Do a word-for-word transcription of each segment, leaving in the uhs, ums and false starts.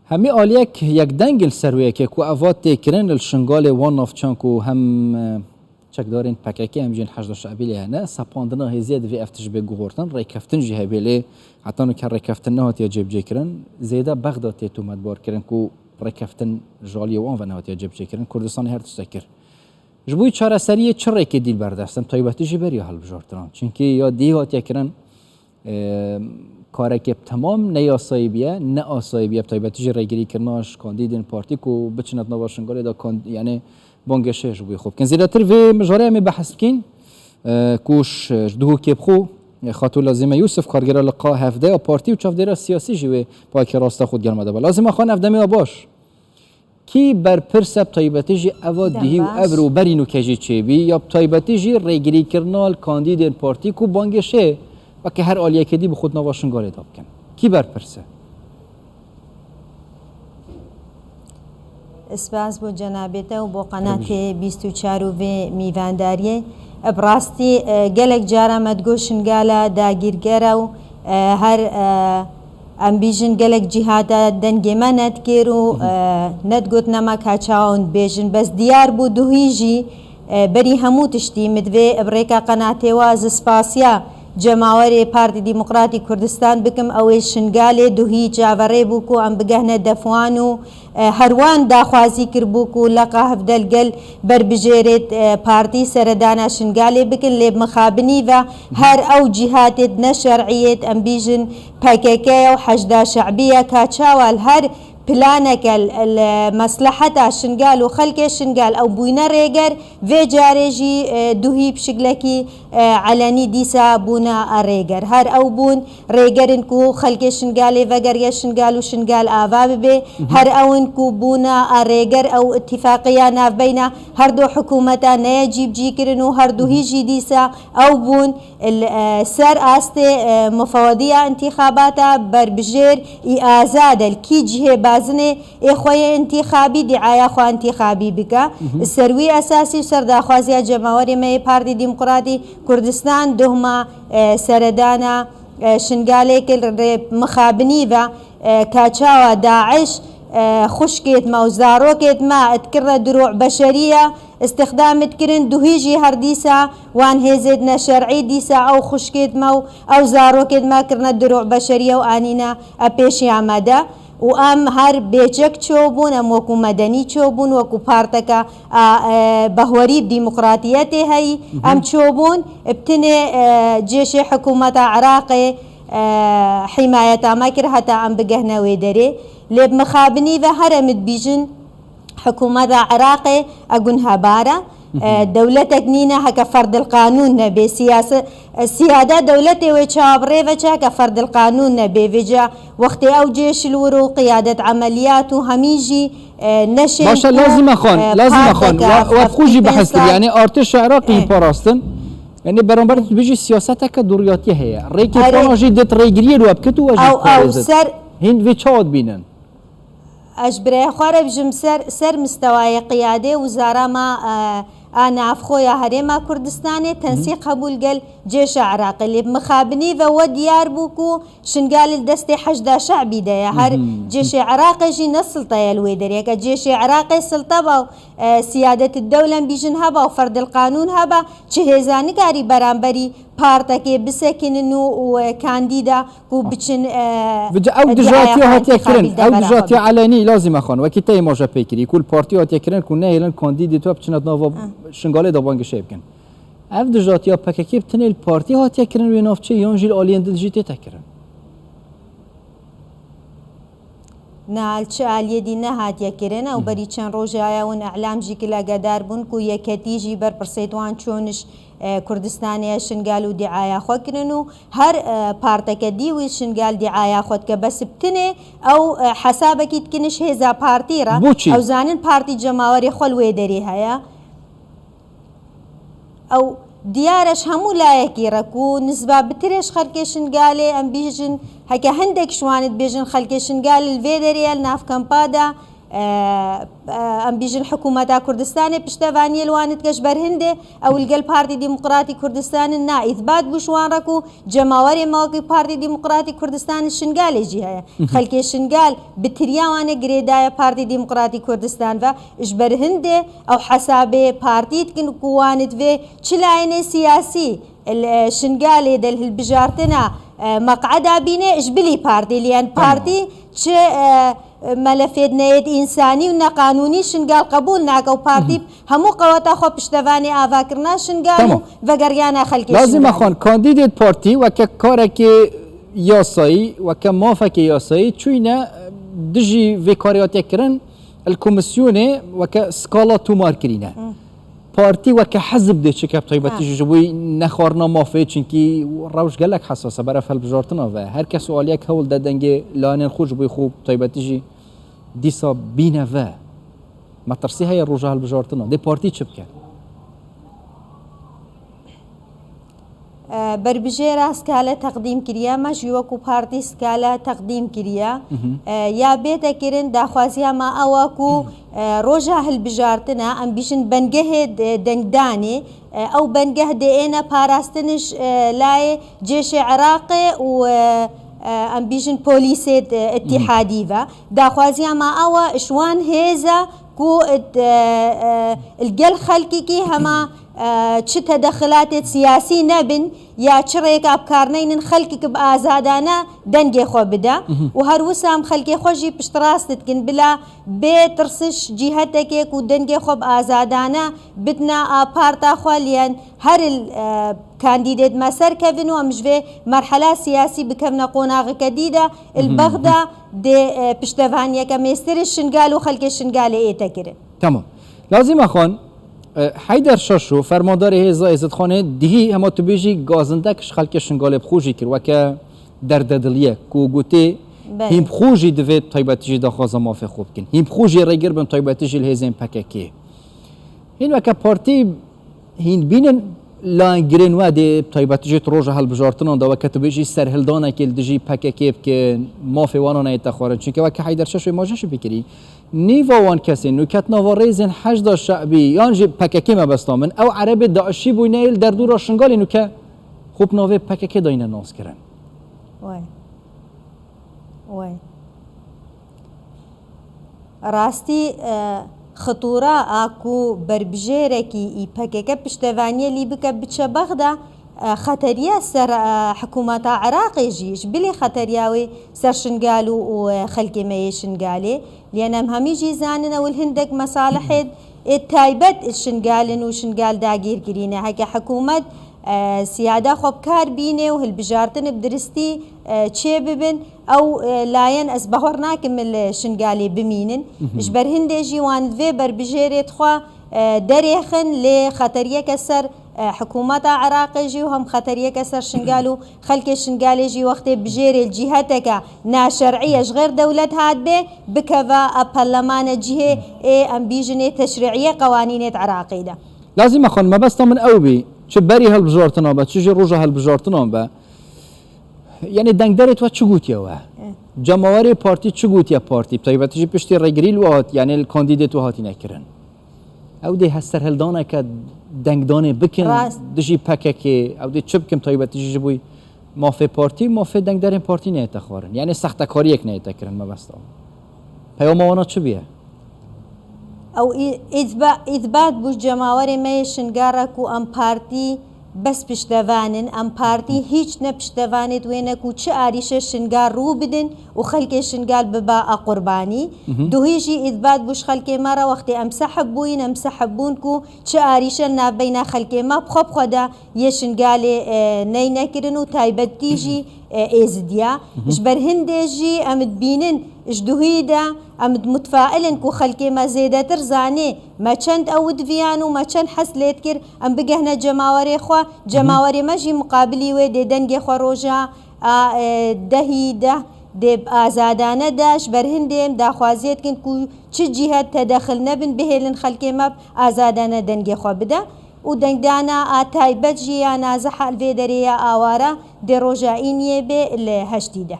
Hemî aliyek yekdeng in li ser wê yekê ku eva tê kirin li Şingalê wan navçeyan ku hem, e, çekdarên P K K hem jî yên Heşda Şe'bî lê hene, sepandina hêziyê divê ev tişt bê guhortin, rêkeftin jî hebe lê heta nûke rêkeftin nehatiye cêbicêkirin. Zêde Bexda tê tometbar kirin ku rêkeftin ji aliyê wan ve nehatiye cêbicêkirin. Kurdistanê her tiştek kir. Ji bo çareseriyê çi rêkê dî li ber dest in, taybetî jî beriya hilbijartinan. Çimkî ya dî hatiye kirin, e, karekê bi temam ne yasayî biye, ne asayî biye, bi taybetî jî rêgirîkirina ji kandîdên partî ku biçine di nava Şingalê de kan-, yanî bangê şê ji bo xwe bikin. Zêdetir vê mijarê em ê behs bikîn, e, ku ji, ji Duhokê bi xwe, e, Xatû Lazîme Yûsif, kargera liqa hevdeh ya partî û çavdêra siyasî jî wê payekê rasta xwe digel me de be. Lazîme Xan, ev demê we baş. Kî berpirs e bi taybetî jî eva Dem dihî û baş. Ev rûberî nûke jî çêbî, ya bi taybetî jî rêgirîkirina li kandîdên partî ku bangê şê, weke her aliyekê dî bi xwe di nava Şingalê de bikin? Kî berpirs e? Spas bo cenabê te û bo qenatê bîst û çar û vê mîvandariyê. Bi rastî, e, gelek cara me digot Şingala dagîrker e û, e, her, e, em bîjin gelek cîhata dengê me nedikir û, e, nedigot nema ka çawa hûn dibêjin. Bes diyar bû duhî jî, e, berî hemû tiştî min divê bi rêka qenatê we ez spasiya cemawerê Partî Demokratî Kurdistan bikim. Ew ê Şingalê duhî çaverê bû ku em bigehne def wan û, e, her wan daxwazî kiribû ku leqa hevdeh li gel berbijêrêt, e, partî seredana Şingalê bikin, lê bi mixabinî ve her ew cîhatêt neşer'iyêt, em bîjin P K K ye û Heşda Şe'bî ye, ka çawa li her planeke li, li mesleheta Şingal û xelkê Şingal ew bûyne rêger, vê carê jî, e, duhî bi şiklekî, e, elenî dîsa bûne rêger. Her ew bûn rêgerin ku xelkê Şingalê vegeriye Şingal û Şingal ava bibe. Her ew in ku bûne rêger ew îtîfaqiya navbeyna her du hikûmeta neye cîbicîkirin û her duhî jî dîsa ew bûn li, e, ser astê, e, mufewediya întîxabata berbijêr î azad e, li kî cihê bazinê ê xwe yê întîxabî, dîaya xwe întîxabî bike. Ser wî esasî û ser daxwaziya cemawerê me yê Partî Demokratî Kurdistan duhma, e, seredana, e, Şingalê kir rê mixabinî ve, e, ka çawa DAIŞ, e, xwişkêt me û zarokêt me dikirine dirû beşerî ye, îstixdam dikirin, duhî jî her dîsa wan hêzêt neşer'î dîsa ew xwişkêt me û ew zarokêt me kirine dirû beşerî ye û anîne e pêşiya me de. Û em her bêçek çêbûn, em wekû medenî çêbûn, wekû parteke, a, e, behwerî bi demokratiyetê heyî, em çêbûn, bi tinê, e, cêşê hikûmeta Iraqê, e, hîmayeta me kir heta em bigehne wê derê. Lê bi mixabinî ve her em dibîjin, hikûmeta Iraqê e gunhebar e. E, dewletek nîne heke ferdil qanûn nebe. Siyase-, e, siyade dewletê wê çawa bi rê ve çi heke ferdil qanûn nebe. Vêca wextê ew cêş li wir û qiyadet emeliyat û hemî jî, e, neşên Başe, ku, Lazîme Xan, e, Lazîme Xan, parteka we, we bi xwe jî behs kir. Yanî artêşa Iraqê jî parastin. Yanî beramber tu dibêjî siyaseteke duriyatiyê heye. Rêkê Erê. Pana jî dit rêgiriyê li we bikit û we jî Ew, ew parêzit. Ser Hîn vê çawa dibînin? Ez ji birayê xwe re bijim ser, ser mistewayê qiyadê û zara ma, e, a navxwe ya Herêma Kurdistanê tensîq hebû li gel cêşa Iraqê. Lê bi mixabinî ve we diyar bû ku Şingal li destê Heşda Şe'bî de ye. Her cêşê Iraqê jî ne silteye li wê derê. Heke cêşê Iraqê silte ba û, e, siyadetî dewle em bîjin heba û ferdil qanûn heba, çi hêza nikarî beramberî partekê bisekinin û, û, e, kandîda ku biçin, e, Vêca ew dijatiya hatiye kirin, ew dijatiya elenî, Lazîme Xan, wekî te yê maje pê kirî, ku li partî hatiye kirin ku nehêlin kandîdê tu biçine di nava Şingalê de bangê şê bikin. Ev dijatiya P K K bi tinê li partî hatiye kirin wê navçê yan jî li aliyên din jî tête kirin? Na, li çi aliyê dî nehatiye kirin. Ew berî çend rojê aya hûn îlam jî kir, agedar bûn ku yeketî jî berpirsê wan çûniş, e, Kurdistanê ye, Şingal û dîaya xwe kirin û her, e, parteke dî wî Şingal dîaya xwe dike. Bes bi tinê ew, e, hesabekî dikiniş hêza partî re. Ew zanin partî cemawerê xwe li wê derê heye. Ew diyar e ji hemû layekî re ku nisba bitirê ji xelkê Şingalê, em bîjin, heke hindek ji wan dibêjin xelkê Şingalê li vê derê ye, li nav kampa de, e, e, em bîjin hikûmeta Kurdistanê piştevaniyê li wan dike, ji ber hindê ew li gel Partî Demokratî Kurdistanê na îthbat bû ji wan re ku cemawerê me wekî Partî Demokratî Kurdistan li Şingalê jî heye. Xelkê Şingal bi tiriya wan e girêdaye Partî Demokratî Kurdistan ve. Ji ber hindê ew hesabê partî dikin ku wan divê çi layînê siyasî li Şingalê de li hilbijartina, e, meqeda bîne ji bilî partî, li yen Tamam. partî çi, e, melefêdneyêt însani û neqanûnî Şingal qebûl nake û partî hemû qeweta xwe piştevanê avakirina Şingal Tamam. û vegeriyana xelkê Lazî Şingalê. Mexwan, kandîdêt partî weke karekê yasayî, weke mafekê yasayî çûyne dijî vê karê hatiye kirin, li komîsyonê weke skala tomar kirîne. Partî weke hizb dê çi ke bi taybetî Ha. jî ji bo nexwarina mafê, çinkî rewş gelek hesas e, beref hilbijartina ve. Her kes û aliyek hewl de dengê layanên xwe ji bo xwe bi taybetî jî dîsa bîne ve. Metirsî heye roja hilbijartina. Dê partî çi bike? E, berbijêra skale teqdîm kiriye, me jî wekû partî skale teqdîm kiriye. E, ya bête kirin, daxwaziya me ew e ku, e, roja hilbijartina, em bîjin bengehê de-, dengdanê, e, ew bengeh dê êne parastin ji, e, layê cêşê Iraqê û, e, e, em bîjin polîsê de-, îtîhadî ve. Daxwaziya me ew e, ji wan hêza ku, e, e, li gel xelkekî hema, e, çi tedexulatê siyasî nebin ya çi rêka bi kar neynin, xelkek bi azadane dengê xwe bide. Û her wisa em xelkê xwe jî piştrast dikin bila bê tirsiş cîhetekê ku dengê xwe bi azadane bidine a parta xwe, liyen her il, e, kandîdêt me ser kevin û em ji vê merhela siyasî bikevne qonaxeke dî de, il Bexda dê, e, piştevaniyeke mêstir Şingal û xelkê Şingalê ête kirin. Tamam. Lazî Mexwan, e, Heyder Şaşo, fermandarê hêza Êzidxanê dihî hema tu bêjî gazindek ji xelkê Şingalê bi xwe jî kir, weke derdediliyek ku gotê Belê. hîn bi xwe jî divê taybetî jî daxwaza mafê xwe bikin. Hîn bi xwe jî rêgir bin taybetî jî li hêzên P K K. Hîn weke partî hîn bînin layên girên we dê taybetî jî tu roja hilbijartinan de weke tu bêjî serhildanekê li dijî P K K bikin, mafê wana neyête xwarin. Çunke weke Heyder Şaşoyê ma jî şipikirî. Nîva wan kesên nûke di nava rêzên Heşda Şe'bî yan jî P K K mebesta min, ew erebê DAIŞî bûyne yê li derdora Şingalê nûke xwe bi navê P K K dayne naskirin. Way. Way. Rastî, e, xitura a ku berbijêrekî î P K K piştevaniyê lî bike biçe Bexda, e, xeteriya ser, e, hikûmeta Iraqê jî, ji bilî xeteriya wê ser Şingal û, û, e, xelkê me yê Şingalê. Lê em hemî jî zanin ew li hindek mesalihê ê taybet li Şingal in û Şingal dagîr kirîne. Heke hikûmet, e, siyada xwe bi kar bîne û hilbijartin bi diristî, e, çê bibin, ew, e, layen ez bawer nakim li Şingalê bimînin. Ji ber hindê jî wan divê berbijêrê xwe, e, derêxin, lê xeteriyeke ser, e, hikûmeta Iraqê jî û hem xeteriyeke ser Şingal û xelkê Şingalê jî wextê bijêrê li cîheteke naşer'î ye ji xêr dewlet hatibê, bikeve a perlemane cihê ê em bîjinê teşrî'iyê qewanînê di Iraqê de. Lazî Mexwan, mebesta min ew bî, çi berî hilbijartinan be, çi jî roja hilbijartinan be. Yanî dengderê we çi gotiye we? Eh. Cemawerê partî çi gotiye partî? Bi taybetî jî piştî rêgirî li we hat, yanî li kandîdê we hatîne kirin. Ew dê heserhildaneke dengdanê bikin Rast. dijî P K K, ew dê çi bikin taybetî jî ji bo mafê partî, mafê dengderên partî neyête xwarin. Yanî sextekariyek neyête kirin mebesta. Peyama wana çi bûye? Ew î-, îtba-, îtbat bû cemawerê me yê Şingal re ku em partî bes piştevan in, em partî hîç ne piştevanêt wê ne ku çi arîşe Şingal rû bidin û xelkê Şingal biba a qurbanî. Duhî jî îtbat bû ji xelkê me re wextê em sehib bûyîn, em sehib bûn ku çi arîşe navbeyna xelkê me bi xwe bi xwe de yê Şingalê, e, neyne kirin û taybetî jî, e, Êzidiya. Ji ber hindê jî em dibînin ji duhî de em mutfail in ku xelkê me zêdetir zanê me çend ew diviyan û me çend hez lê dikir em bigehne cemawerê xwe. Cemawerê me jî muqabilî wê dê dengê xwe roja a, e, dehî deh dê bi azadane de ji ber hindê em daxwaziyê dikin ku çi cîhet tedexil nebin, bihêlin xelkê me bi azadane dengê xwe bide. Û dengdana a taybet jî ya naziha li vê derê ya awara dê roja îniyê bê li heştî de.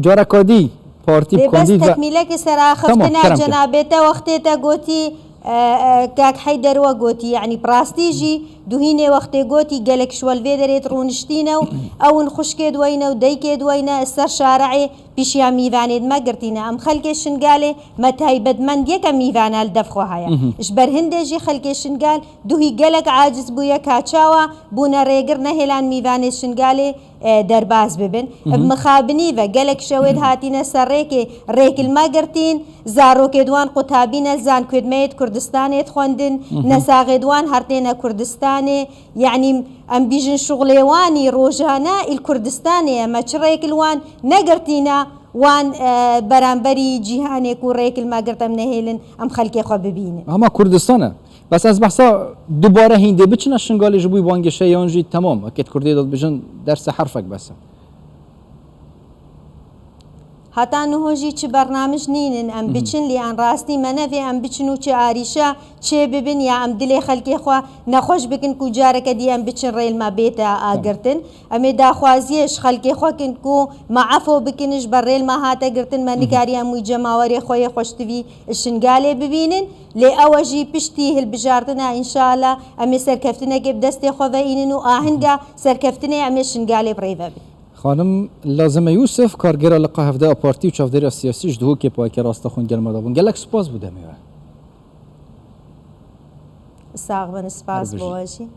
Careka dî Partî Lê bes kandîd ve tekmîlekê sera Tamam, xiftina kerem ke. Cenabê te wextê te gotî, e, e, kak Heyder we gotî, yanî bi rastî jî duhînê wextê gotî gelek ji we li vê derê rûniştîne û ew in xwişkê di weyne û deykê di weyne ser şareê pîşiya mîvanê di me girtîne. Em xelkê Şingalê me taybetmendiyeke mîvana li dev xwe heye. Ji ber hindê jî xelkê Şingal duhî gelek aciz bûye ka çawa bûne rêgir nehêlan mîvanê Şingalê e, derbas bibin. Bi mixabinî ve gelek şewêd hatîne ser rêkê, rêk li me girtîn, zarokê di wan qutabîne, li zankoyê di me yê di Kurdistanê dixwendin, nesaxê di wan her têne Kurdistanê, yanî em bîjin şuxulê wan î rojane î li Kurdistanê ye, me çi rêk li wan negirtîne, wan e, beramberî cîhanê ku rêk li me girt em nehêlin, em xelkê xwe bibînin. Hema Kurdistan e. Bes ez behsa dubare hîndê biçine Şingalê ji bo bangê şeyan jî temam. Wekê di Kurdê de dibêjin derse herfek bes e. Heta niho jî çi bernamij nînin em biçin, lê an rastî me nevê em biçin û çi arîşe çê bibin ya em dilê xelkê xwe nexweş bikin ku careke dî em biçin rê li me bête agirtin. Em ê daxwaziyê ji xelkê xwe kin ku me efo bikin ji ber rê li me hate girtin, me nikarî em wî cemawerê xwe yê xweştivî Şingalê bibînin. Lê ew e jî piştî hilbijartina înşallah em ê serkeftinekê bi destê xwe ve înin û ahinga serkeftinê em ê Şingalê bi rê ve bin. Xanim Lazime Yûsif, kargêra liqa hevdeh a partî û çavdêra siyasî ji Duhokê payeke rasta xwe gel me de bûn. Gelek spas bo demê we. Sax bin, spas bo we jî.